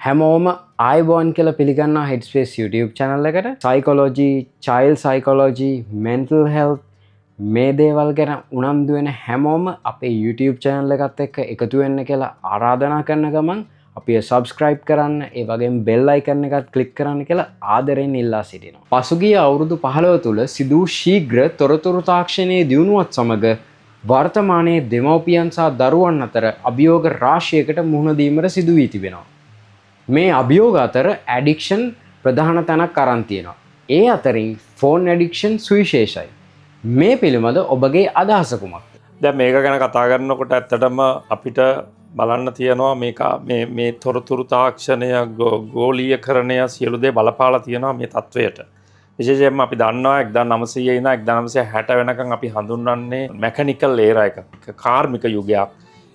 හැමෝම ආයුබෝවන් කියලා පිළිගන්නා Headspace YouTube channel එකට. Psychology, child psychology, mental health මේ දේවල් ගැන උනන්දු වෙන හැමෝම අපේ YouTube channel එකත් එක්ක එකතු වෙන්න කියලා ආරාධනා කරන ගමන් අපිව සබස්ක්‍රයිබ් කරන්න, ඒ වගේම බෙල් අයිකන් එකත් ක්ලික් කරන්න කියලා ආදරෙන් ඉල්ලා සිටිනවා. පසුගිය අවුරුදු 15 තුල සිදු වූ ශීඝ්‍ර තොරතුරු තාක්ෂණයේ දියුණුවත් සමග වර්තමානයේ දෙමව්පියන් සහ දරුවන් අතර අභියෝග රාශියකට මුහුණ දීමට සිදු වී තිබෙනවා. මේ අභියෝග අතර ඇඩික්ෂන් ප්‍රධාන තැනක් අරන් තියෙනවා. ඒ අතරින් ෆෝන් ඇඩික්ෂන් සුවිශේෂයි. මේ පිළිබඳ ඔබගේ අදහස කුමක්ද? දැන් මේක ගැන කතා කරනකොට ඇත්තටම අපිට බලන්න තියෙනවා මේක මේ මේ තොරතුරු තාක්ෂණය, ගෝලීයකරණය සියලු දේ බලපාලා තියෙනවා මේ තත්වයට. විශේෂයෙන්ම අපි දන්නවා 1900 ඉඳන් 1960 වෙනකන් අපි හඳුන්වන්නේ මැකනිකල් ඒරා එකක්. කාර්මික යුගයක්.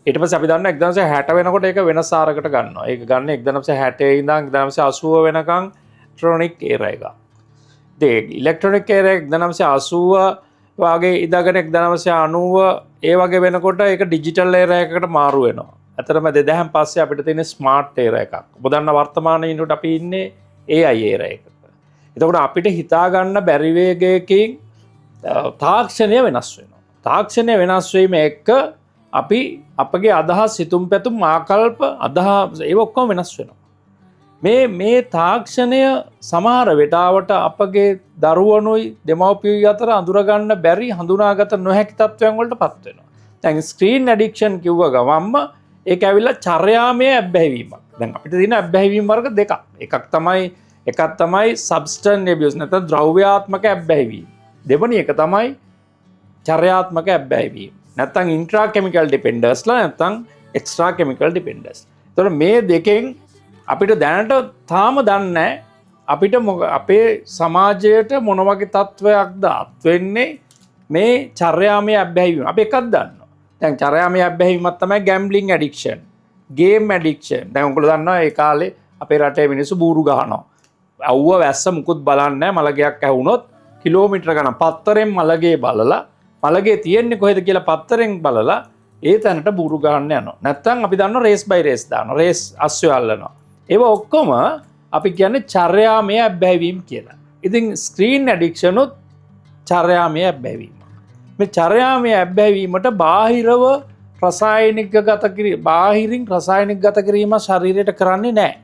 ඊට පස්සේ අපි දන්නවා 1960 වෙනකොට ඒක වෙනස් ආරකට ගන්නවා. ඒක ගන්න 1960 ඉඳන් 1980 වෙනකන් ඉලෙක්ට්‍රොනික ඒරා එකක්. ඉතින් ඉලෙක්ට්‍රොනික ඒරා 1980 වගේ ඉඳගෙන 1990 ඒ වගේ වෙනකොට ඒක ඩිජිටල් ඒරා එකකට මාරු වෙනවා. ඇත්තටම 2000න් පස්සේ අපිට තියෙන ස්මාර්ට් ඒරා එකක්. ඔබ දන්න වර්තමානයේ ඉන්නකොට අපි ඉන්නේ AI ඒරා එකක. එතකොට අපිට හිතා ගන්න බැරි වේගයකින් තාක්ෂණය වෙනස් වෙනවා. තාක්ෂණය වෙනස් වීම එක්ක අපි අපගේ අදහස්, සිතුම් පැතුම්, ආකල්ප, අදහස් ඒව ඔක්කොම වෙනස් වෙනවා. මේ මේ තාක්ෂණය සමහර වෙලාවට අපගේ දරුවනුයි දෙමව්පියොයි අතර අඳුරගන්න බැරි, හඳුනාගත නොහැකි තත්ත්වයන් වලට පත් වෙනවා. දැන් ස්ක්‍රීන් ඇඩික්ෂන් කිව්ව ගමන්ම ඒක ඇවිල්ලා චර්යාමය ඇබ්බැහිවීමක්. දැන් අපිට තියෙන ඇබ්බැහිවීම් වර්ග දෙකක්. එකක් තමයි සබ්ස්ටන්ස් ඇබියුස් නැත්නම් ද්‍රව්‍යාත්මක ඇබ්බැහිවීම. දෙවනි එක තමයි චර්යාත්මක ඇබ්බැහිවීම. නැත්නම් ඉන්ට්‍රා කෙමිකල් ඩිපෙන්ඩර්ස්ලා නැත්නම් එක්ස්ට්‍රා කෙමිකල් ඩිපෙන්ඩර්ස්. එතකොට මේ දෙකෙන් අපිට දැනට තාම දන්නේ අපිට අපේ සමාජයට මොන වගේ තත්ත්වයක්ද අත් වෙන්නේ මේ චර්යාමය ඇබ්බැහිවීම. අපි එකක් දන්නවා. දැන් චර්යාමය ඇබ්බැහිවීමක් තමයි ගැම්බ්ලින් ඇඩික්ෂන්, ගේම් ඇඩික්ෂන්. දැන් ඔයගොල්ලෝ දන්නවා ඒ කාලේ අපේ රටේ මිනිස්සු බූරු ගහනවා. අවුව වැස්ස මුකුත් බලන්නේ නැහැ. මලගයක් ඇහුනොත් කිලෝමීටර ගණන් පත්තරෙන් මලගේ බලලා, මලගේ තියෙන්නේ කොහෙද කියලා පත්තරෙන් බලලා ඒ තැනට බූරු ගහන්න යනවා. නැත්තම් අපි දන්නවා රේස් බයි රේස් දානවා. රේස් අස්සය අල්ලනවා. ඒවා ඔක්කොම අපි කියන්නේ චර්යාමය ඇබ්බැහිවීම් කියලා. ඉතින් ස්ක්‍රීන් ඇඩික්ෂන් උත් චර්යාමය ඇබ්බැහිවීම. මේ චර්යාමය ඇබ්බැහිවීමට බාහිරව රසායනික ගත කිරීම, බාහිරින් රසායනික ගත කිරීම ශරීරයට කරන්නේ නැහැ.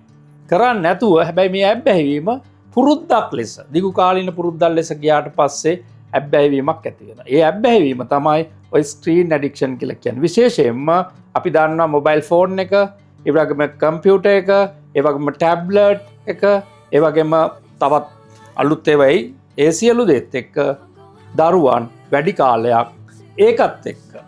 කරන්නේ නැතුව හැබැයි මේ ඇබ්බැහිවීම පුරුද්දක් ලෙස, දිගු කාලීන පුරුද්දක් ලෙස ගියාට පස්සේ ඇබ්බැහිවීමක් ඇති වෙනවා. ඒ ඇබ්බැහිවීම තමයි ඔය ස්ක්‍රීන් ඇඩික්ෂන් කියලා කියන්නේ. විශේෂයෙන්ම අපි දන්නවා මොබයිල් ෆෝන් එක, ඒ වගේම කම්පියුටර් එක, ඒ වගේම ටැබ්ලට් එක, ඒ වගේම තවත් අලුත් ඒවා එයි. ඒ සියලු දේත් එක්ක දරුවන් වැඩි කාලයක් ඒකත් එක්ක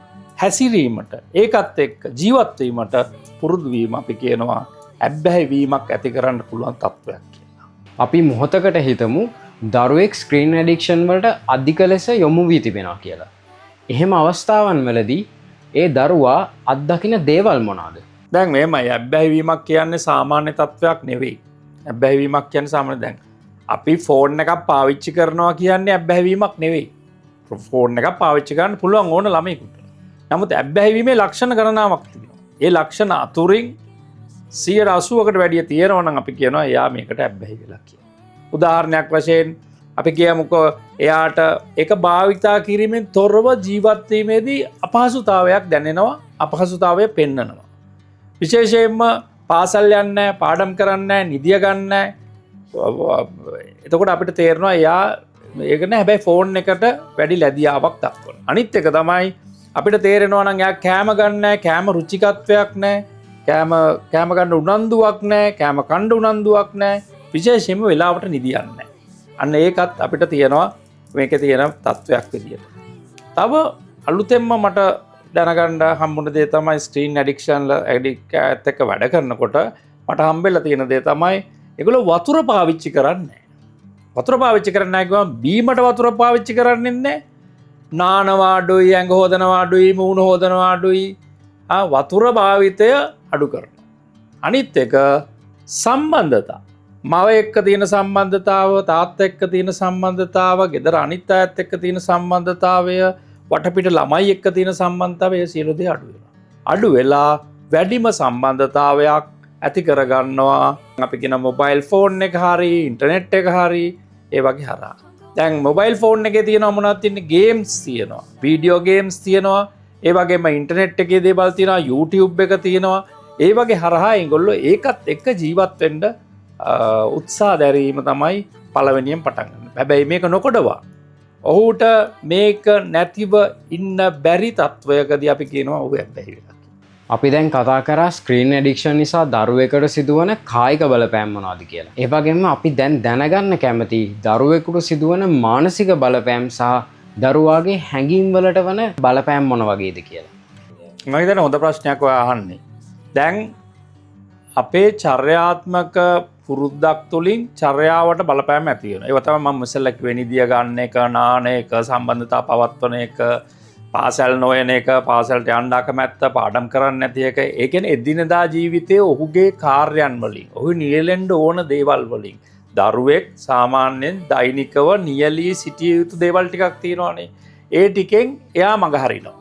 හැසිරීමට, ඒකත් එක්ක ජීවත් වීමට පුරුදු වීම අපි කියනවා ඇබ්බැහිවීමක් ඇති කරන්න පුළුවන් තත්ත්වයක් කියලා. අපි මොහොතකට හිතමු දරුවෙක් ස්ක්‍රීන් ඇඩික්ෂන් වලට අධික ලෙස යොමු වී තිබෙනවා කියලා. එහෙම අවස්ථාවන් වලදී ඒ දරුවා අත්දකින දේවල් මොනවාද? දැන් මෙහෙමයි, ඇබ්බැහිවීමක් කියන්නේ සාමාන්‍ය තත්ත්වයක් නෙවෙයි. ඇබ්බැහිවීමක් කියන්නේ සාමාන්‍ය, දැන් අපි ෆෝන් එකක් පාවිච්චි කරනවා කියන්නේ ඇබ්බැහිවීමක් නෙවෙයි. ෆෝන් එකක් පාවිච්චි කරන්න පුළුවන් ඕන ළමයෙකුට. නමුත් ඇබ්බැහිවීමේ ලක්ෂණ ගණනාවක් තිබෙනවා. ඒ ලක්ෂණ අතුරින් 80%කට වැඩිය තියෙනවා නම් අපි කියනවා එයා මේකට ඇබ්බැහි වෙලා කියලා. උදාහරණයක් වශයෙන් අපි කියමුකෝ එයාට ඒක භාවිතා කිරීමෙන් තොරව ජීවත් වීමේදී අපහසුතාවයක් දැනෙනවා, අපහසුතාවය පෙන්නනවා. විශේෂයෙන්ම පාසල් යන්නේ නැහැ, පාඩම් කරන්නේ නැහැ, නිදිය ගන්න නැහැ. එතකොට අපිට තේරෙනවා එයා ඒක නෑ, හැබැයි ෆෝන් එකට වැඩි ලැදියාවක් දක්වනවා. අනිත් එක තමයි අපිට තේරෙනවා නම් එයා කෑම ගන්න නැහැ, කෑම රුචිකත්වයක් නැහැ, කෑම ගන්න උනන්දුවක් නැහැ, කෑම කන්න උනන්දුවක් නැහැ, විශේෂයෙන්ම වෙලාවට නිදියන්නේ නැහැ. අන්න ඒකත් අපිට තියෙනවා මේකේ තියෙන තත්ත්වයක් විදියට. තව අලුතෙන්ම මට දැනගන්න හම්බුන දේ තමයි ස්ක්‍රීන් ඇඩික්ෂන් ඇඩික්ට් ඇත් එක්ක වැඩ කරනකොට මට හම්බෙලා තියෙන දේ තමයි ඒගොල්ලෝ වතුර පාවිච්චි කරන්නේ නැහැ. වතුර පාවිච්චි කරන්නේ නැහැ කිව්වම බීමට වතුර පාවිච්චි කරන්නේ නැහැ. නානවා අඩුයි, ඇඟ හොදනවා අඩුයි, මූණ හොදනවා අඩුයි. වතුර භාවිතය අඩු කරනවා. අනිත් එක සම්බන්ධතා. මව එක්ක තියෙන සම්බන්ධතාව, තාත්තා එක්ක තියෙන සම්බන්ධතාව, ගෙදර අනිත් අයත් එක්ක තියෙන සම්බන්ධතාවය, වටපිට ළමයි එක්ක තියෙන සම්බන්ධතාවය, ඒ සියලු දේ අඩු වෙනවා. අඩු වෙලා වැඩිම සම්බන්ධතාවයක් ඇති කරගන්නවා. අපි කියන මොබයිල් ෆෝන් එක හරි ඉන්ටර්නෙට් එක හරි ඒ වගේ හරහා. දැන් මොබයිල් ෆෝන් එකේ තියෙනවා මොනවද තියෙන්නේ? ගේම්ස් තියෙනවා, වීඩියෝ ගේම්ස් තියෙනවා, ඒ වගේම ඉන්ටර්නෙට් එකේ දේවල් තියෙනවා, YouTube එක තියෙනවා. ඒ වගේ හරහා ඒගොල්ලෝ ඒකත් එක්ක ජීවත් වෙන්න උත්සාහ දැරීම තමයි පළවෙනියෙන් පටන් ගන්න. හැබැයි මේක නොකඩවා ඔහුට මේක නැතිව ඉන්න බැරි තත්ත්වයකදී අපි කියනවා ඔහු ඇබ්බැහි වෙලා කියලා. අපි දැන් කතා කරා ස්ක්‍රීන් ඇඩික්ෂන් නිසා දරුවෙකුට සිදුවන කායික බලපෑම් මොනවද කියලා. ඒ වගේම අපි දැන් දැනගන්න කැමති දරුවෙකුට සිදුවන මානසික බලපෑම් සහ දරුවාගේ හැඟීම් වලට වන බලපෑම් මොන වගේද කියලා. මම හිතන්නේ හොඳ ප්‍රශ්නයක් ඔයා අහන්නේ. දැන් අපේ චර්යාත්මක පුරුද්දක් තුළින් චර්යාවට බලපෑම් ඇති වෙනවා. ඒවා තමයි මම ඉස්සෙල්ලා කිව්වේ, නිදිය ගන්න එක, නාන එක, සම්බන්ධතා පවත්වන එක, පාසල් නොයන එක, පාසලට යන්න අකමැත්ත, පාඩම් කරන්න නැති එක. ඒ කියන්නේ එදිනෙදා ජීවිතයේ ඔහුගේ කාර්යයන් වලින්, ඔහු නියැලෙන්න ඕන දේවල් වලින්, දරුවෙක් සාමාන්‍යයෙන් දෛනිකව නියැලී සිටිය යුතු දේවල් ටිකක් තියෙනවානේ. ඒ ටිකෙන් එයා මඟ හරිනවා.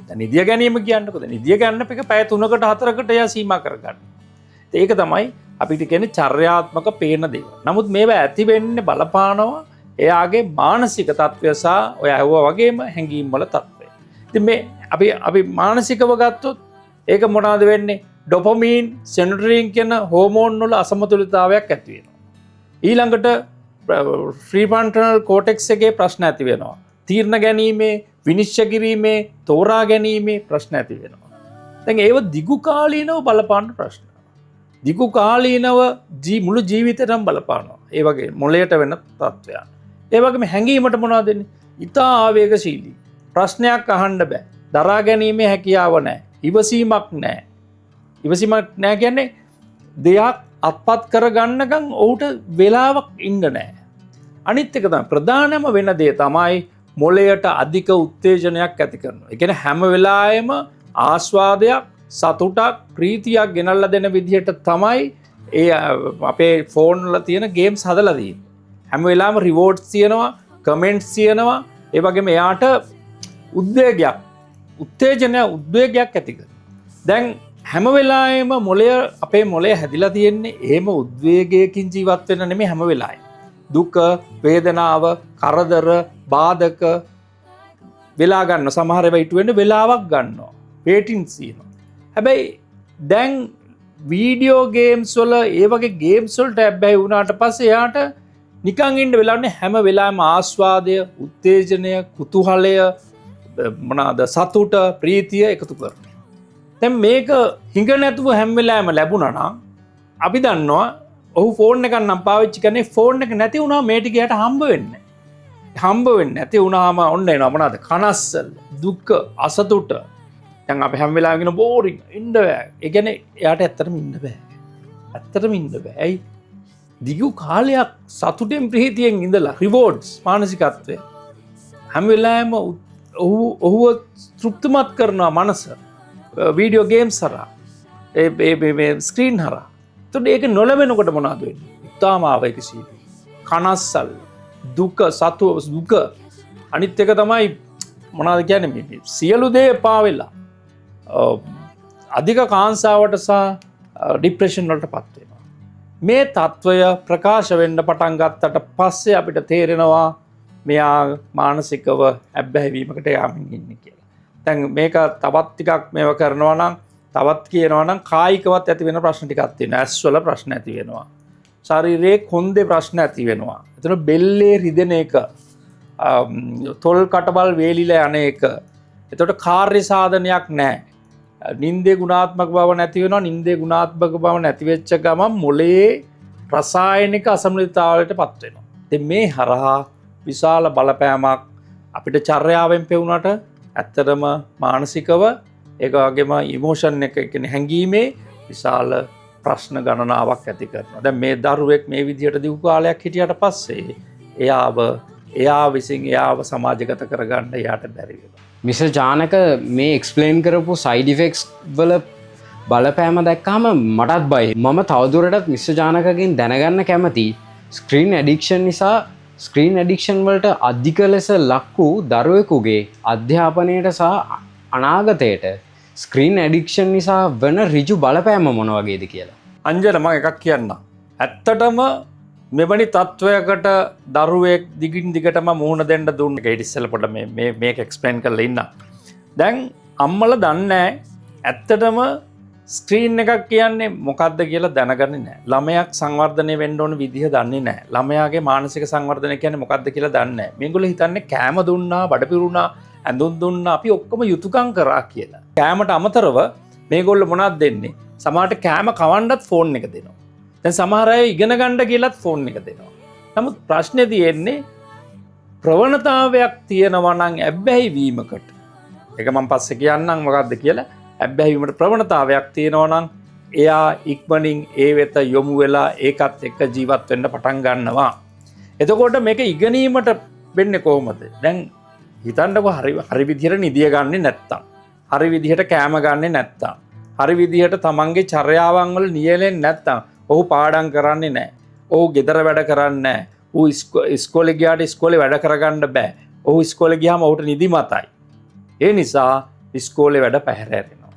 දැන් නිදිය ගැනීම කියන්නකෝ. දැන් නිදිය ගන්න එක පැය 3කට 4කට එයා සීමා කරගන්නවා. ඒක තමයි අපිට කියන්නේ චර්යාත්මක පේන දේවල්. නමුත් මේවා ඇති වෙන්නේ බලපානවා එයාගේ මානසික තත්ත්වය සහ ඔය ඇහුවා වගේම හැඟීම් වල තත්ත්වය. ඉතින් මේ අපි මානසිකව ගත්තොත් ඒක මොනවද වෙන්නේ? ඩොපමීන්, සෙරොටොනින් කියන හෝමෝන් වල අසමතුලිතතාවයක් ඇති වෙනවා. ඊළඟට ප්‍රීෆ්‍රන්ටල් කෝටෙක්ස් එකේ ප්‍රශ්න ඇති වෙනවා. තීරණ ගැනීමේ, විනිශ්චය කිරීමේ, තෝරා ගැනීමේ ප්‍රශ්න ඇති වෙනවා. දැන් ඒව දිගු කාලීනව බලපාන ප්‍රශ්න. දිගු කාලීනව මුළු ජීවිතේටම බලපානවා. ඒ වගේ මොළයට වෙන තත්ත්වයන්. ඒ වගේම හැඟීමට මොනවද වෙන්නේ? ඉතා ආවේගශීලී. ප්‍රශ්නයක් අහන්න බෑ. දරා ගැනීමේ හැකියාව නෑ. ඉවසීමක් නෑ. ඉවසීමක් නෑ කියන්නේ දෙයක් අත්පත් කරගන්නකම් ඔහුට වෙලාවක් ඉන්න නෑ. අනිත් එක තමයි ප්‍රධානම වෙන දේ තමයි මොළයට අධික උත්තේජනයක් ඇති කරනවා. ඒ කියන්නේ හැම වෙලාවෙම ආස්වාදයක්, සතුටක්, ප්‍රීතියක් ගෙනල්ලා දෙන විදිහට තමයි ඒ අපේ ෆෝන් වල තියෙන ගේම්ස් හදලා තියෙන්නේ. හැම වෙලාවෙම රිවෝඩ්ස් තියෙනවා, කමෙන්ට්ස් තියෙනවා. ඒ වගේම එයාට උද්වේගයක්, උත්තේජනය, උද්වේගයක් ඇති කරනවා. දැන් හැම වෙලාවෙම අපේ මොළය හැදිලා තියෙන්නේ එහෙම උද්වේගයකින් ජීවත් වෙන්න නෙමෙයි හැම වෙලාවෙම. දුක, වේදනාව, කරදර, බාධක වෙලා ගන්න, සමහර ඒවා ඉටු වෙන්න වෙලාවක් ගන්නවා. වේටින්ස් තියෙනවා. හැබැයි දැන් වීඩියෝ ගේම්ස් වල ඒ වගේ ගේම්ස් වලට ඇබ්බැහි වුණාට පස්සේ එයාට නිකන් ඉන්න වෙලාවක් නෑ. හැම වෙලාවෙම ආස්වාදය, උත්තේජනය, කුතුහලය, මොනවාද, සතුට, ප්‍රීතිය එකතු කරනවා. දැන් මේක හිඟ නැතුව හැම වෙලාවෙම ලැබුණා නම් අපි දන්නවා ඔහු ෆෝන් එකක් නම් පාවිච්චි කරන්නේ, ෆෝන් එක නැති වුණාම මේ ටික එයාට හම්බ වෙන්නේ නෑ. හම්බ වෙන්නේ නැති වුණාම ඔන්න එනවා මොනවාද? කනස්සල්, දුක, අසතුට. දැන් අපි හැම වෙලාවෙම කියන බෝරින්, ඉන්න බෑ. ඒ කියන්නේ එයාට ඇත්තටම ඉන්න බෑ. ඇත්තටම ඉන්න බෑ. ඇයි? දිගු කාලයක් සතුටෙන් ප්‍රීතියෙන් ඉඳලා රිවෝඩ්ස් මානසිකත්වය හැම වෙලාවෙම ඔහුව තෘප්තිමත් කරනවා මනස වීඩියෝ ගේම්ස් හරහා, ඒ ස්ක්‍රීන් හරහා. එතකොට ඒක නොලැබෙනකොට මොනවද වෙන්නේ? ඉතාම ආවේගශීලී, කනස්සල්, දුක, සතු දුක. අනිත් එක තමයි මොනවද කියන්නේ, මේ සියලු දේ එපා වෙලා, අධික කාංසාවට සහ ඩිප්‍රෙෂන් වලට පත් වෙනවා. මේ තත්ත්වය ප්‍රකාශ වෙන්න පටන් ගත්තට පස්සේ අපිට තේරෙනවා මෙයා මානසිකව ඇබ්බැහිවීමකට යාමින් ඉන්නේ කියලා. දැන් මේක තවත් ටිකක් මේව කරනවා නම්, තවත් කියනවා නම් කායිකවත් ඇති වෙන ප්‍රශ්න ටිකක් තියෙනවා. ඇස් වල ප්‍රශ්න ඇති වෙනවා. ශරීරයේ කොන්දේ ප්‍රශ්න ඇති වෙනවා. එතන බෙල්ලේ රිදෙන එක, තොල් කටබල් වේලිලා යන එක. එතකොට කාර්ය සාධනයක් නැහැ. නින්දේ ගුණාත්මක බව නැති වෙනවා. නින්දේ ගුණාත්මක බව නැති වෙච්ච ගමන් මොලේ රසායනික අසමතුලිතතාවයට පත් වෙනවා. ඉතින් මේ හරහා විශාල බලපෑමක් අපිට චර්යාවෙන් පෙවුනට ඇත්තටම මානසිකව ඒක වගේම ඉමෝෂන් එක, ඒ කියන්නේ හැඟීමේ විශාල ප්‍රශ්න ගණනාවක් ඇති කරනවා. දැන් මේ දරුවෙක් මේ විදිහට දිගු කාලයක් හිටියට පස්සේ එයා විසින් එයාව සමාජගත කරගන්න එයාට බැරි වෙනවා. මිස්ටර් ජානක මේ එක්ස්ප්ලේන් කරපු සයිඩ් ඉෆෙක්ට්ස් වල බලපෑම දැක්කාම මටත් බයයි. මම තවදුරටත් මිස්ටර් ජානකගෙන් දැනගන්න කැමති ස්ක්‍රීන් ඇඩික්ෂන් නිසා ස්ක්‍රීන් ඇඩික්ෂන් වලට අධික ලෙස ලක් වූ දරුවෙකුගේ අධ්‍යාපනයට සහ අනාගතයට ස්ක්‍රීන් ඇඩික්ෂන් නිසා වන ඍජු බලපෑම මොන වගේද කියලා. අංජන, මම එකක් කියන්නම්. ඇත්තටම මෙවැනි තත්ත්වයකට දරුවෙක් දිගින් දිගටම මුහුණ දෙන්න දුන්න එක ඊට ඉස්සෙල්ලා පොඩ්ඩක් මේ මේ මේක එක්ස්ප්ලেইন කරලා ඉන්න. දැන් අම්මලා දන්නේ නැහැ ඇත්තටම ස්ක්‍රීන් එකක් කියන්නේ මොකක්ද කියලා දැනගන්නේ නැහැ. ළමයක් සංවර්ධනය වෙන්න ඕන විදිහ දන්නේ නැහැ. ළමයාගේ මානසික සංවර්ධනය කියන්නේ මොකක්ද කියලා දන්නේ නැහැ. මේගොල්ලෝ හිතන්නේ කෑම දුන්නා, බඩ පිරුණා, ඇඳුම් දුන්නා, අපි ඔක්කොම යුතුයකම් කරා කියලා. කෑමට අමතරව මේගොල්ලෝ මොනවද දෙන්නේ? සමහරට කෑම කවන්නත් ෆෝන් එක දෙනවා. දැන් සමහර අය ඉගෙන ගන්න කියලත් ෆෝන් එක දෙනවා. නමුත් ප්‍රශ්නේ තියෙන්නේ ප්‍රවණතාවයක් තියෙනවා නම් ඇබ්බැහි වීමකට. ඒක මම පස්සේ කියන්නම් මොකක්ද කියලා. ඇබ්බැහි වීමට ප්‍රවණතාවයක් තියෙනවා නම් එයා ඉක්මනින් ඒ වෙත යොමු වෙලා ඒකත් එක්ක ජීවත් වෙන්න පටන් ගන්නවා. එතකොට මේක ඉගෙනීමට වෙන්නේ කොහොමද? දැන් හිතන්නකෝ, හරි හරි විදිහට නිදිය ගන්නෙ නැත්තම්, හරි විදිහට කෑම ගන්නෙ නැත්තම්, හරි විදිහට තමන්ගේ චර්යාවන් වල නියැලෙන්නේ නැත්තම්, ඔහු පාඩම් කරන්නේ නැහැ. ඔහු ගෙදර වැඩ කරන්නේ නැහැ. ඌ ඉස්කෝලේ ගියාට ඉස්කෝලේ වැඩ කරගන්න බෑ. ඔහු ඉස්කෝලේ ගියාම ඔහුට නිදිමතයි. ඒ නිසා ඉස්කෝලේ වැඩ පැහැර ඇරෙනවා.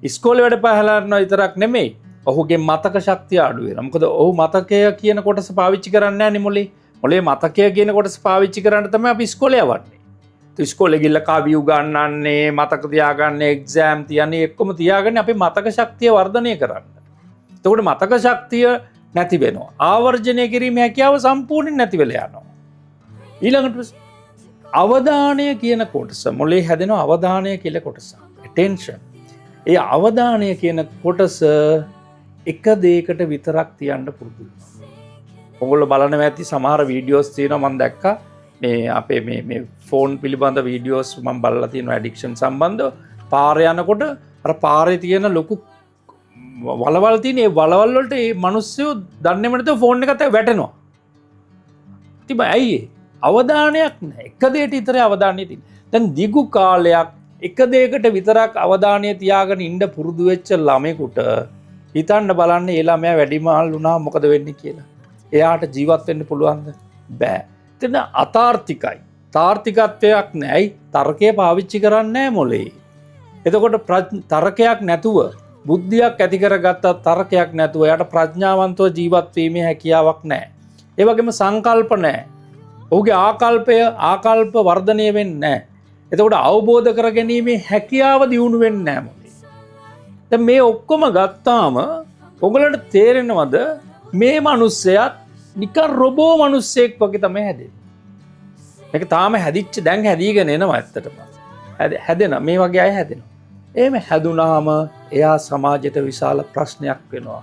ඉස්කෝලේ වැඩ පැහැර ඇරෙනවා විතරක් නෙමෙයි, ඔහුගේ මතක ශක්තිය අඩු වෙනවා. මොකද ඔහු මතකය කියන කොටස පාවිච්චි කරන්නේ නැහැ නේ මොලේ. මොලේ මතකය කියන කොටස පාවිච්චි කරන්න තමයි අපි ඉස්කෝලේ යවන්නේ. ඉතින් ඉස්කෝලේ ගිහලා කවි උගන්වන්නේ, මතක තියාගන්නේ, එක්සෑම් තියන්නේ, ඔක්කොම තියාගන්නේ අපි මතක ශක්තිය වර්ධනය කරන්න. එතකොට මතක ශක්තිය නැති වෙනවා. ආවර්ජනය කිරීමේ හැකියාව සම්පූර්ණයෙන් නැති වෙලා යනවා. ඊළඟට අවධානය කියන කොටස, මොලේ හැදෙන අවධානය කියලා කොටස. ඇටෙන්ෂන්. ඒ අවධානය කියන කොටස එක දෙයකට විතරක් තියන්න පුරුදු වෙනවා. ඔයගොල්ලෝ බලනවා ඇති සමහර වීඩියෝස් තියෙනවා, මම දැක්කා මේ අපේ මේ මේ ෆෝන් පිළිබඳ වීඩියෝස් මම බලලා තියෙනවා ඇඩික්ෂන් සම්බන්ධව. පාර යනකොට අර පාරේ තියෙන ලොකු වලවල් තියෙන, ඒ වලවල් වලට ඒ මිනිස්සු දන්නේම නැතුව ෆෝන් එකත් එක්ක වැටෙනවා. ඉතින් බෑ, ඇයි ඒ? අවධානයක් නෑ. එක දෙයකට විතරයි අවධානය තියෙන්නේ. දැන් දිගු කාලයක් එක දෙයකට විතරක් අවධානය තියාගෙන ඉන්න පුරුදු වෙච්ච ළමයෙකුට හිතන්න බලන්න, ඒ ළමයා වැඩිමහල් වුණා මොකද වෙන්නේ කියලා. එයාට ජීවත් වෙන්න පුළුවන්ද? බෑ. එතන අතාර්ථිකයි. තාර්ථිකත්වයක් නෑ. ඇයි? තර්කය පාවිච්චි කරන්නේ නෑ මොලේ. එතකොට තර්කයක් නැතුව, බුද්ධියක් ඇති කරගත්තත් තර්කයක් නැතුව එයාට ප්‍රඥාවන්තව ජීවත් වීමේ හැකියාවක් නෑ. ඒ වගේම සංකල්ප නෑ. ඔහුගේ ආකල්ප වර්ධනය වෙන්නේ නෑ. එතකොට අවබෝධ කර ගැනීමේ හැකියාව දියුණු වෙන්නේ නෑ මොලේ. දැන් මේ ඔක්කොම ගත්තාම ඔයගොල්ලන්ට තේරෙනවද මේ මිනිස්සයත් නිකන් රොබෝ මිනිස්සෙක් වගේ තමයි හැදෙන්නේ. මේක තාම හැදිච්ච, දැන් හැදීගෙන එනවා ඇත්තටම. හැදෙන මේ වගේ අය හැදෙනවා. එහෙම හැදුනාම එයා සමාජයට විශාල ප්‍රශ්නයක් වෙනවා.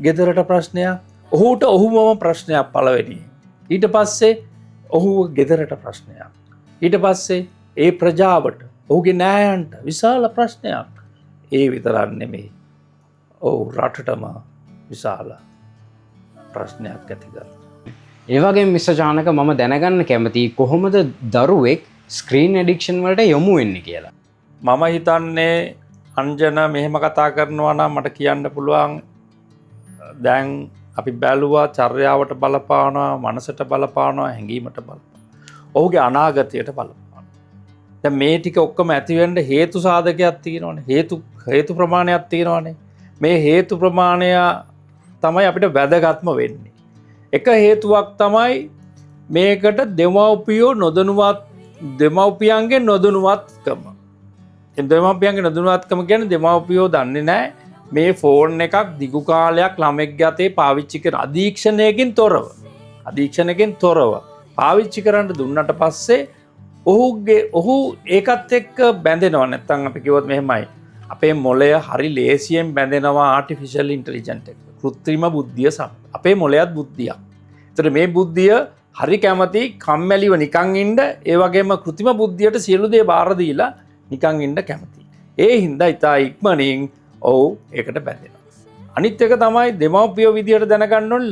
ගෙදරට ප්‍රශ්නයක්, ඔහුට ඔහුමම ප්‍රශ්නයක් පළවෙනි. ඊට පස්සේ ඔහු ගෙදරට ප්‍රශ්නයක්. ඊට පස්සේ ඒ ප්‍රජාවට, ඔහුගේ නෑයන්ට විශාල ප්‍රශ්නයක්. ඒ විතරක් නෙමෙයි, ඔහු රටටම විශාල ප්‍රශ්නයක් ඇති කරනවා. ඒ වගේම මිස්ටර් චානක, මම දැනගන්න කැමතියි කොහොමද දරුවෙක් ස්ක්‍රීන් ඇඩික්ෂන් වලට යොමු වෙන්නේ කියලා. මම හිතන්නේ අංජන, මෙහෙම කතා කරනවා නම් මට කියන්න පුළුවන්, දැන් අපි බැලුවා චර්යාවට බලපානවා, මනසට බලපානවා, හැඟීමට බලපානවා. ඔහුගේ අනාගතයට බලපානවා. දැන් මේ ටික ඔක්කොම ඇති වෙන්න හේතු සාධකයක් තියෙනවනේ. හේතු හේතු ප්‍රමාණයක් තියෙනවනේ. මේ හේතු ප්‍රමාණය තමයි අපිට වැදගත්ම වෙන්නේ. එක හේතුවක් තමයි මේකට දෙමව්පියෝ නොදැනුවත්, දෙමව්පියන්ගේ නොදැනුවත්කම. දෙමව්පියන්ගේ නොදැනුවත්කම කියන්නේ දෙමව්පියෝ දන්නේ නැහැ මේ ෆෝන් එකක් දිගු කාලයක් ළමෙක්ගේ අතේ පාවිච්චි කරන අධීක්ෂණයකින් තොරව පාවිච්චි කරන්න දුන්නට පස්සේ ඔහු ඒකත් එක්ක බැඳෙනවා. නැත්තම් අපි කිව්වොත් මෙහෙමයි, අපේ මොළය හරි ලේසියෙන් බැඳෙනවා ආටිෆිෂල් ඉන්ටෙලිජන්ට් එක, කෘත්‍රිම බුද්ධිය සමග. අපේ මොළයත් බුද්ධියක්. ඒතර මේ බුද්ධිය හරි කැමති කම්මැලිව නිකන් ඉන්න, ඒ වගේම කෘත්‍රිම බුද්ධියට සියලු දේ බාර දීලා නිකන් ඉන්න කැමති. ඒ හින්දා ඉතා ඉක්මනින් ඔහු ඒකට බැඳෙනවා. අනිත් එක තමයි දෙමව්පියෝ විදියට දැනගන්න ඕනේ,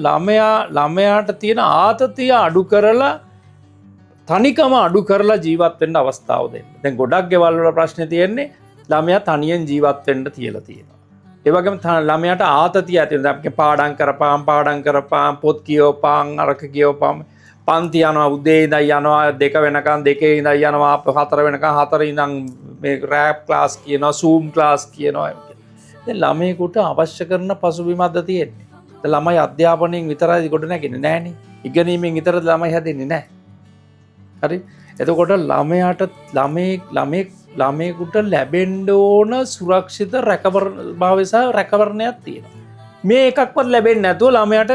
ළමයාට තියෙන ආතතිය අඩු කරලා, තනිකම අඩු කරලා ජීවත් වෙන්න අවස්ථාව දෙන්න. දැන් ගොඩක් ගෙවල් වල ප්‍රශ්නේ තියෙන්නේ ළමයා තනියෙන් ජීවත් වෙන්න තියලා තියෙනවා. ඒ වගේම ළමයාට ආතතිය ඇති වෙනවා. දැන් අපි පාඩම් කරපාන්, පාඩම් කරපාන්, පොත් කියවපාන්, අරක කියවපාන්, පන්ති යනවා, උදේ ඉඳන් යනවා 2 වෙනකන්, 2 ඉඳන් යනවා 4 වෙනකන්, 4 ඉඳන් මේ රෑප් ක්ලාස් කියනවා, සූම් ක්ලාස් කියනවා. දැන් ළමයෙකුට අවශ්‍ය කරන පසුබිමක්ද තියෙන්නේ? ළමයි අධ්‍යාපනයෙන් විතරයි ගොඩ නැගෙන්නේ නෑනේ. ඉගෙනීමෙන් විතරද ළමයි හැදෙන්නේ නෑ. හරි. එතකොට ළමයාට ළමයෙකුට ලැබෙන්න ඕන සුරක්ෂිත රැකවරණ භාවය සහ රැකවරණයක් තියෙනවා. මේ එකක්වත් ලැබෙන්නේ නැතුව ළමයාට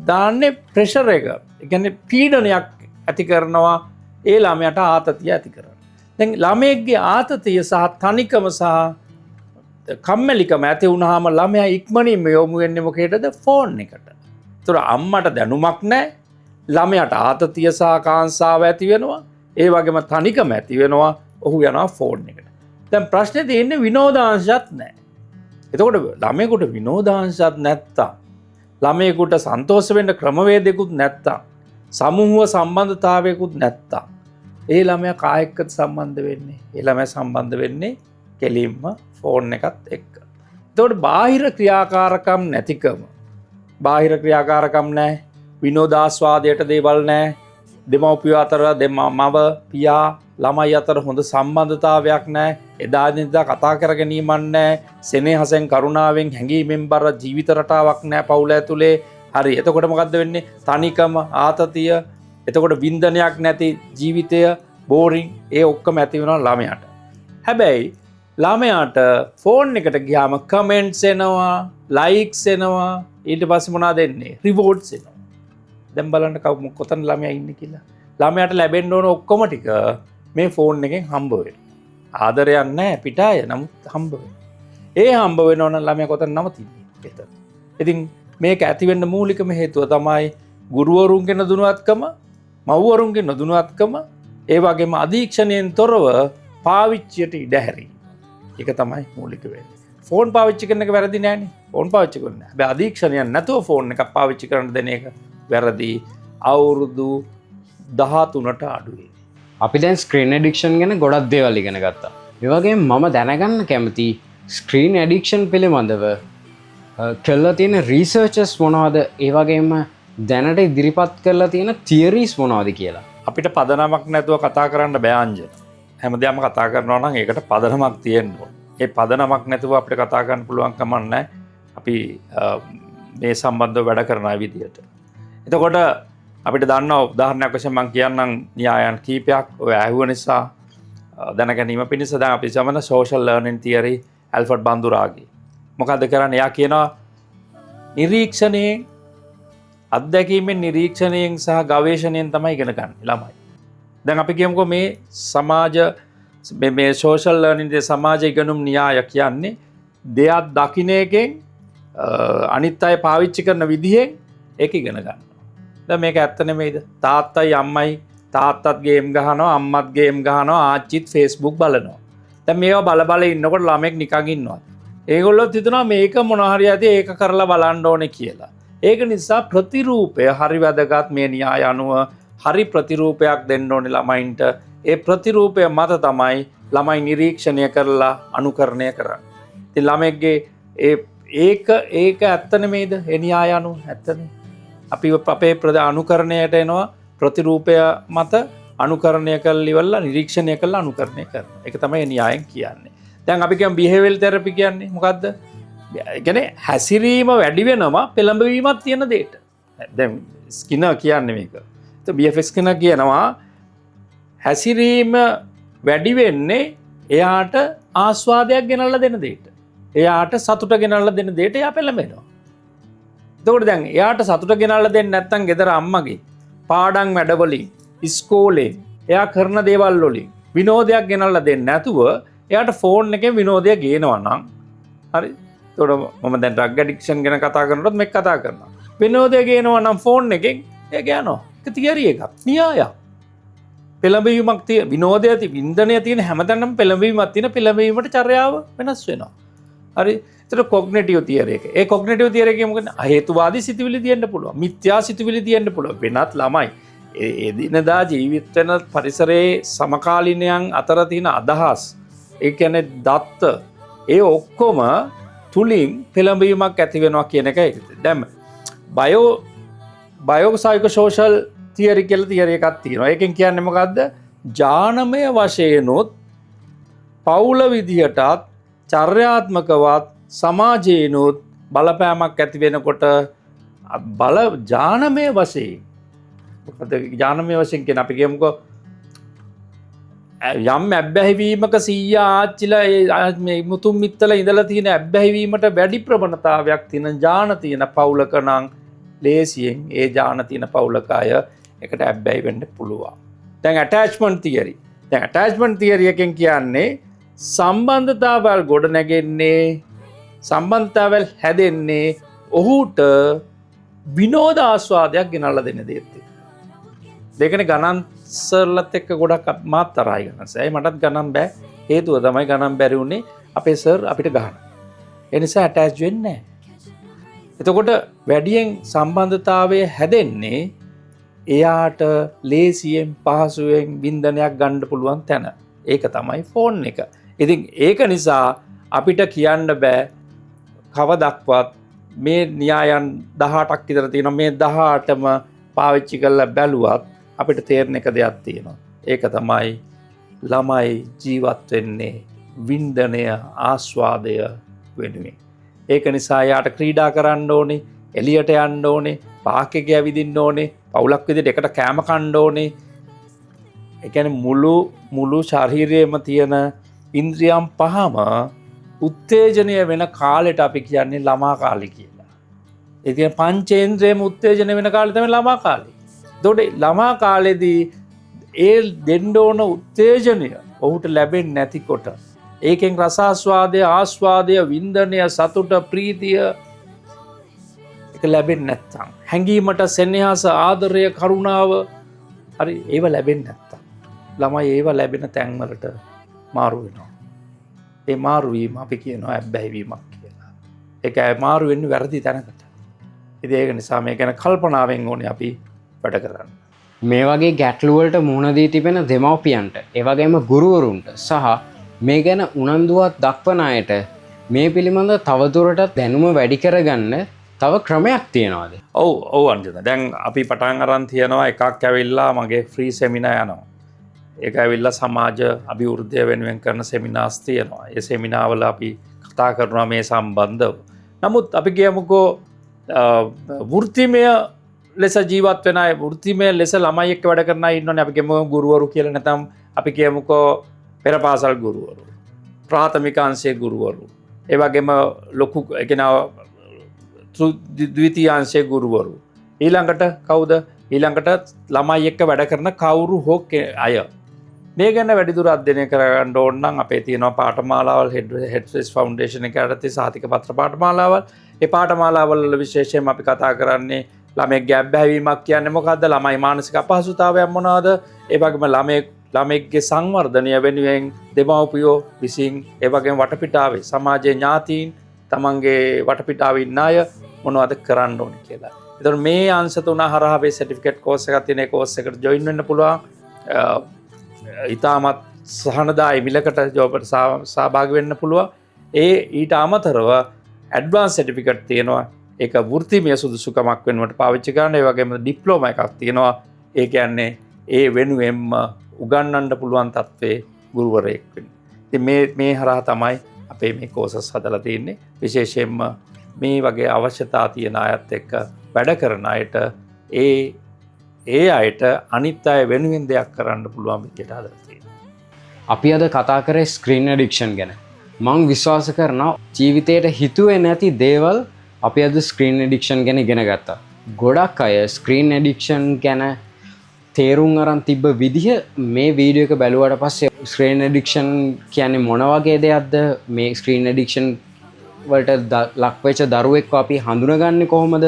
දාන්නේ ප්‍රෙෂර් එක. ඒ කියන්නේ පීඩනයක් ඇති කරනවා. ඒ ළමයාට ආතතිය ඇති කරනවා. දැන් ළමයෙක්ගේ ආතතිය සහ තනිකම සහ කම්මැලිකම ඇති වුණාම ළමයා ඉක්මනින්ම යොමු වෙන්නේ මොකේටද? ෆෝන් එකට. ඒතර අම්මට දැනුමක් නැහැ. ළමයාට ආතතිය සහ කාංසාව ඇති වෙනවා. ඒ වගේම තනිකම ඇති වෙනවා. ඔහු යනවා ෆෝන් එකට. දැන් ප්‍රශ්නේ තියෙන්නේ විනෝදාංශත් නැහැ. එතකොට ළමයෙකුට විනෝදාංශත් නැත්තම්, ළමයෙකුට සන්තෝෂ වෙන්න ක්‍රමවේදයකුත් නැත්තම්, සමූහ සම්බන්ධතාවයකුත් නැත්තම්, ඒ ළමයා කා එක්කද සම්බන්ධ වෙන්නේ? ඒ ළමයා සම්බන්ධ වෙන්නේ කෙලින්ම ෆෝන් එකත් එක්ක. එතකොට බාහිර ක්‍රියාකාරකම් නැතිකම, බාහිර ක්‍රියාකාරකම් නැහැ, විනෝදාස්වාදයට දේවල් නැහැ, දෙමව්පියෝ අතර මව පියා ළමයි අතර හොඳ සම්බන්ධතාවයක් නැහැ, එදා දිනදා කතා කර ගැනීමක් නැහැ, සෙනෙහසෙන් කරුණාවෙන් හැඟීමෙන් බර ජීවිත රටාවක් නැහැ පවුල ඇතුලේ. හරි. එතකොට මොකද්ද වෙන්නේ? තනිකම, ආතතිය, එතකොට වින්දනයක් නැති ජීවිතය, බෝරින්, ඒ ඔක්කොම ඇති වෙනවා ළමයාට. හැබැයි ළමයාට ෆෝන් එකට ගියාම කමෙන්ට්ස් එනවා, ලයික්ස් එනවා, ඊට පස්සේ මොනවද එන්නේ? රිවෝඩ්ස් එනවා. දැන් බලන්න කොතන ළමයා ඉන්නේ කියලා. ළමයාට ලැබෙන්න ඕන ඔක්කොම ටික මේ ෆෝන් එකෙන් හම්බ වෙනවා. ආදරයක් නැහැ පිට අය, නමුත් හම්බ වෙනවා. ඒ හම්බ වෙනවා නම් ළමයා කොතන නවතින්නේ? එතන. ඉතින් මේක ඇති වෙන්න මූලිකම හේතුව තමයි ගුරුවරුන්ගේ නොදැනුවත්කම, මව්වරුන්ගේ නොදැනුවත්කම, ඒ වගේම අධීක්ෂණයෙන් තොරව පාවිච්චියට ඉඩ හැරීම. ඒක තමයි මූලික වෙන්නේ. ෆෝන් පාවිච්චි කරන එක වැරදි නෑනේ. ෆෝන් පාවිච්චි කරන්න. හැබැයි අධීක්ෂණයක් නැතුව ෆෝන් එකක් පාවිච්චි කරන්න දෙන එක වැරදි. අවුරුදු 13ට අඩුවේ. අපි දැන් ස්ක්‍රීන් ඇඩික්ෂන් ගැන ගොඩක් දේවල් ඉගෙන ගත්තා. ඒ වගේම මම දැනගන්න කැමති ස්ක්‍රීන් ඇඩික්ෂන් පිළිබඳව කරලා තියෙන රීසර්චස් මොනවද, ඒ වගේම දැනට ඉදිරිපත් කරලා තියෙන තියරීස් මොනවද කියලා. අපිට පදනමක් නැතුව කතා කරන්න බෑ අංජන. හැමදේම කතා කරනවා නම් ඒකට පදනමක් තියෙන්න ඕන. ඒ පදනමක් නැතුව අපිට කතා කරන්න පුළුවන් කමක් නැහැ. අපි මේ සම්බන්ධව වැඩ කරන අය විදියට. එතකොට අපිට දන්නවා උදාහරණයක් වශයෙන් මම කියන්නම් න්‍යායන් කීපයක් ඔය ඇහුව නිසා දැන ගැනීම පිණිස. දැන් අපි සමන සෝෂල් ලර්නින් තියරි ඇල්ෆර්ඩ් බන්දුරාගේ. මොකද්ද කරන්නේ? එයා කියනවා නිරීක්ෂණයෙන්, අත්දැකීමෙන්, නිරීක්ෂණයෙන් සහ ගවේෂණයෙන් තමයි ඉගෙන ගන්න ළමයි. දැන් අපි කියමුකෝ මේ සමාජ මේ සෝෂල් ලර්නින් දේ සමාජ ඉගෙනුම් න්‍යාය කියන්නේ දෙයක් දකින්න එකෙන්, අනිත් අය පාවිච්චි කරන විදිහෙන් ඒක ඉගෙන ගන්නවා. දැන් මේක ඇත්ත නෙමෙයිද? තාත්තයි අම්මයි, තාත්තත් ගේම් ගහනවා, අම්මත් ගේම් ගහනවා, ආච්චිත් Facebook බලනවා. දැන් මේවා බල බල ඉන්නකොට ළමෙක් නිකන් ඉන්නවා. ඒගොල්ලොත් හිතනවා මේක මොන හරි ඇති ඒක කරලා බලන්න ඕනේ කියලා. ඒක නිසා ප්‍රතිරූපය හරි වැදගත්. මේ න්‍යාය අනුව හරි ප්‍රතිරූපයක් දෙන්න ඕනේ ළමයින්ට. ඒ ප්‍රතිරූපය මත තමයි ළමයි නිරීක්ෂණය කරලා අනුකරණය කරන්නේ. ඉතින් ළමෙක්ගේ ඒක ඇත්ත නෙමෙයිද? ඒ න්‍යාය අනුව ඇත්තනේ. අපි අපේ අනුකරණයට එනවා ප්‍රතිරූපය මත අනුකරණය කරලා ඉවරලා නිරීක්ෂණය කරලා අනුකරණය කරනවා. ඒක තමයි ඒ න්‍යායෙන් කියන්නේ. දැන් අපි කියමු බිහේවියරල් තෙරපි කියන්නේ මොකද්ද? ඒ කියන්නේ හැසිරීම වැඩි වෙනවා පෙළඹවීමක් තියෙන දෙයට. දැන් ස්කිනර් කියන්නේ මේක. ඉතින් බී එෆ් ස්කිනර් කියනවා හැසිරීම වැඩි වෙන්නේ එයාට ආස්වාදයක් ගෙනල්ලා දෙන දෙයට. එයාට සතුට ගෙනල්ලා දෙන දෙයට එයා පෙළඹෙනවා. එතකොට දැන් එයාට සතුට ගෙනල්ලා දෙන්නේ නැත්නම් ගෙදර අම්මගේ පාඩම් වැඩවලින්, ඉස්කෝලේ එයා කරන දේවල් වලින් විනෝදයක් ගෙනල්ලා දෙන්නේ නැතුව එයාට ෆෝන් එකෙන් විනෝදය ගේනවා නම් හරි. එතකොට මම දැන් ඩ්‍රග් ඇඩික්ෂන් ගැන කතා කරනකොටත් මේක කතා කරනවා. විනෝදය ගේනවා නම් ෆෝන් එකෙන් ඒක යනවා. ඒක තියරි එකක්, න්‍යායක්. පෙළඹවීමක් විනෝදය වින්දනය තියෙන හැමතැනම පෙළඹවීමක් තියෙන, පෙළඹවීමට චර්යාව වෙනස් වෙනවා. හරි. එතකොට කොග්නිටිව් තියරි එක. ඒ කොග්නිටිව් තියරි එකේ මොකද? අහේතුවාදී සිතුවිලි තියෙන්න පුළුවන්. මිත්‍යා සිතුවිලි තියෙන්න පුළුවන්. වෙනත් ළමයි එදිනදා ජීවිත වෙන පරිසරයේ සමකාලීනයන් අතර තියෙන අදහස්, ඒ කියන්නේ දත්ත, ඒ ඔක්කොම තුලින් පෙළඹවීමක් ඇති වෙනවා කියන එක. දැන් බයෝ සයිකෝසෝෂල් තියරි කියලා තියරි එකක් තියෙනවා. ඒකෙන් කියන්නේ මොකද්ද? ජානමය වශයෙන්ුත් පවුල විදිහටත් චර්යාත්මකවත් සමාජයෙනුත් බලපෑමක් ඇති වෙනකොට බල ජානමය වශයෙන්, මොකද ජානමය වශයෙන් කියන අපි කියමුකෝ යම් ඇබ්බැහිවීමක සීයා ආච්චිලා ඒ මේ මුතුන් මිත්තලා ඉඳලා තියෙන ඇබ්බැහිවීමට වැඩි ප්‍රවණතාවයක් තියෙන ජාන තියෙන පවුලක නම් ලේසියෙන් ඒ ජාන තියෙන පවුලක අය එකට ඇබ්බැහි වෙන්න පුළුවන්. දැන් ඇටැච්මන්ට් තියරි. දැන් ඇටැච්මන්ට් තියරි එකෙන් කියන්නේ සම්බන්ධතාවල් ගොඩ නැගෙන්නේ, සම්බන්ධතාවල් හැදෙන්නේ ඔහුට විනෝද ආස්වාදයක් ගෙනල්ලා දෙන දේත් එක්ක. දෙකනේ ගණන් සර්ලත් එක්ක ගොඩක් මාත් තරහයි ගණන් සර්. ඇයි මටත් ගණන් බෑ. හේතුව තමයි ගණන් බැරි වුණේ අපේ සර් අපිට ගහන. ඒ නිසා ඇටැච් වෙන්නේ නෑ. එතකොට වැඩියෙන් සම්බන්ධතාවය හැදෙන්නේ එයාට ලේසියෙන් පහසුවෙන් වින්දනයක් ගන්න පුළුවන් තැන. ඒක තමයි ෆෝන් එක. ඉතින් ඒක නිසා අපිට කියන්න බෑ කවදක්වත් මේ න්‍යායන් 18ක් විතර තියෙනවා. මේ 18ම පාවිච්චි කරලා බැලුවත් අපිට තේරෙන එක දෙයක් තියෙනවා. ඒක තමයි ළමයි ජීවත් වෙන්නේ වින්දනය ආස්වාදය වෙනුවෙන්. ඒක නිසා එයාට ක්‍රීඩා කරන්න ඕනේ, එළියට යන්න ඕනේ, පාක් එකේ ඇවිදින්න ඕනේ, පවුලක් විදිහට එකට කෑම කන්න ඕනේ. ඒ කියන්නේ මුළු මුළු ශරීරයේම තියෙන ඉන්ද්‍රියන් පහම උත්තේජනය වෙන කාලෙට අපි කියන්නේ ළමා කාලේ කියලා. ඒ කියන්නේ පංචේන්ද්‍රියම උත්තේජනය වෙන කාලේ තමයි ළමා කාලේ. එතකොට ළමා කාලේදී ඒ දෙන්න ඕන උත්තේජනය ඔහුට ලැබෙන්නේ නැතිකොට ඒකෙන් රසාස්වාදය, ආස්වාදය, වින්දනය, සතුට, ප්‍රීතිය ඒක ලැබෙන්නේ නැත්තම්, හැඟීමට සෙනෙහස, ආදරය, කරුණාව හරි ඒව ලැබෙන්නේ නැත්තම් ළමයි ඒව ලැබෙන තැන්වලට මාරු වෙනවා. ඒ මාරු වීම අපි කියනවා ඇබ්බැහි වීමක් කියලා. ඒක මාරු වෙන්නේ වැරදි තැනකට. ඉතින් ඒක නිසා මේ ගැන කල්පනාවෙන් ඕනේ අපි වැඩ කරන්න. මේ වගේ ගැටලු වලට මුහුණ දී තිබෙන දෙමව්පියන්ට, ඒ වගේම ගුරුවරුන්ට සහ මේ ගැන උනන්දුවක් දක්වන අයට මේ පිළිබඳ තවදුරටත් දැනුම වැඩි කරගන්න තව ක්‍රමයක් තියනවාද? ඔව් ඔව් අංජන. දැන් අපි පටන් අරන් තියනවා එකක් ඇවිල්ලා මගේ ෆ්‍රී සෙමිනාර් යනවා. ඒක ඇවිල්ලා සමාජ අභිවෘද්ධිය වෙනුවෙන් කරන සෙමිනාර්ස් තියෙනවා. ඒ සෙමිනාර් වල අපි කතා කරනවා මේ සම්බන්ධව. නමුත් අපි කියමුකෝ වෘත්තිමය ලෙස ජීවත් වෙන අය, වෘත්තිමය ලෙස ළමයි එක්ක වැඩ කරන අය ඉන්නවනේ. අපි කියමුකෝ ගුරුවරු කියලා, නැත්නම් අපි කියමුකෝ පෙර පාසල් ගුරුවරු, ප්‍රාථමික අංශයේ ගුරුවරු, ඒ වගේම ලොකු ඒ කියන්නේ ද්විතීය අංශයේ ගුරුවරු, ඊළඟට කවුද, ඊළඟට ළමයි එක්ක වැඩ කරන කවුරු හෝ අය මේ ගැන වැඩිදුර අධ්‍යයනය කරගන්න ඕන නම් අපේ තියෙනවා පාඨමාලාවල්, හෙඩ්ස්පේස් ෆවුන්ඩේෂන් එක යටතේ සහතික පත්‍ර පාඨමාලාවල්. ඒ පාඨමාලාවල් වල විශේෂයෙන්ම අපි කතා කරන්නේ ළමයෙක්ගේ ඇබ්බැහිවීමක් කියන්නේ මොකද්ද, ළමයි මානසික අපහසුතාවයන් මොනවාද, ඒ වගේම ළමයෙක්ගේ සංවර්ධනය වෙනුවෙන් දෙමව්පියෝ විසින්, ඒ වගේම වටපිටාවේ සමාජයේ ඥාතීන්, තමන්ගේ වටපිටාවේ ඉන්න අය මොනවද කරන්න ඕනේ කියලා. එතකොට මේ අංශ තුන හරහා අපේ සර්ටිෆිකේට් කෝස් එකක් තියෙන, ඒ කෝස් එකට ජොයින් වෙන්න පුළුවන්. ඉතාමත් සහනදායි මිලකට ජොබට සහභාගී වෙන්න පුළුවන්. ඒ ඊට අමතරව ඇඩ්වාන්ස් සර්ටිෆිකේට් තියෙනවා. ඒක වෘත්තිමය සුදුසුකමක් වෙනුවට පාවිච්චි කරන්න. ඒ වගේම ඩිප්ලෝමා එකක් තියෙනවා. ඒ කියන්නේ ඒ වෙනුවෙන්ම උගන්වන්න පුළුවන් තත්ත්වයේ ගුරුවරයෙක් වෙන්න. ඉතින් මේ හරහා තමයි අපේ මේ කෝසස් හදලා තියෙන්නේ. විශේෂයෙන්ම මේ වගේ අවශ්‍යතා තියෙන අයත් එක්ක වැඩ කරන අයට ඒ අයට අනිත් අය වෙනුවෙන් දෙයක් කරන්න පුළුවන් විදියට හදලා තියෙනවා. අපි අද කතා කරේ ස්ක්‍රීන් ඇඩික්ෂන් ගැන. මං විශ්වාස කරනවා ජීවිතේට හිතුවේ නැති දේවල් අපි අද ස්ක්‍රීන් ඇඩික්ෂන් ගැන ඉගෙන ගත්තා. ගොඩක් අය ස්ක්‍රීන් ඇඩික්ෂන් ගැන තේරුම් අරන් තිබ්බ විදිහ මේ වීඩියෝ එක බැලුවට පස්සේ ස්ක්‍රීන් ඇඩික්ෂන් කියන්නේ මොන වගේ දෙයක්ද, මේ ස්ක්‍රීන් ඇඩික්ෂන් වලට ලක් වෙච්ච දරුවෙක්ව අපි හඳුනගන්නේ කොහොමද,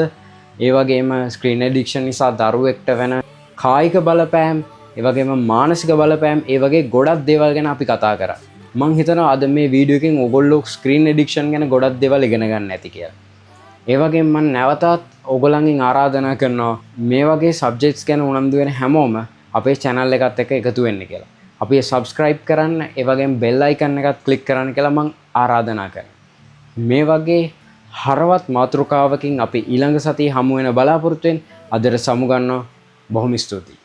ඒ වගේම ස්ක්‍රීන් ඇඩික්ෂන් නිසා දරුවෙක්ට වෙන කායික බලපෑම්, ඒ වගේම මානසික බලපෑම්, ඒ වගේ ගොඩක් දේවල් ගැන අපි කතා කරා. මං හිතනවා අද මේ වීඩියෝ එකෙන් ඔයගොල්ලෝ ස්ක්‍රීන් ඇඩික්ෂන් ගැන ගොඩක් දේවල් ඉගෙන ගන්න ඇති කියලා. ඒ වගේම මං නැවතත් ඔයගොල්ලන්ගෙන් ආරාධනා කරනවා මේ වගේ සබ්ජෙක්ට්ස් ගැන උනන්දු වෙන හැමෝම අපේ චැනල් එකත් එක්ක එකතු වෙන්න කියලා. අපි සබ්ස්ක්‍රයිබ් කරන්න, ඒ වගේම බෙල් අයිකන් එකත් ක්ලික් කරන්න කියලා මං ආරාධනා කරනවා. මේ වගේ හරවත් මාතෘකාවකින් අපි ඊළඟ සතියේ හමු වෙන බලාපොරොත්තුවෙන් අදට සමුගන්නවා. බොහොම ස්තුතියි.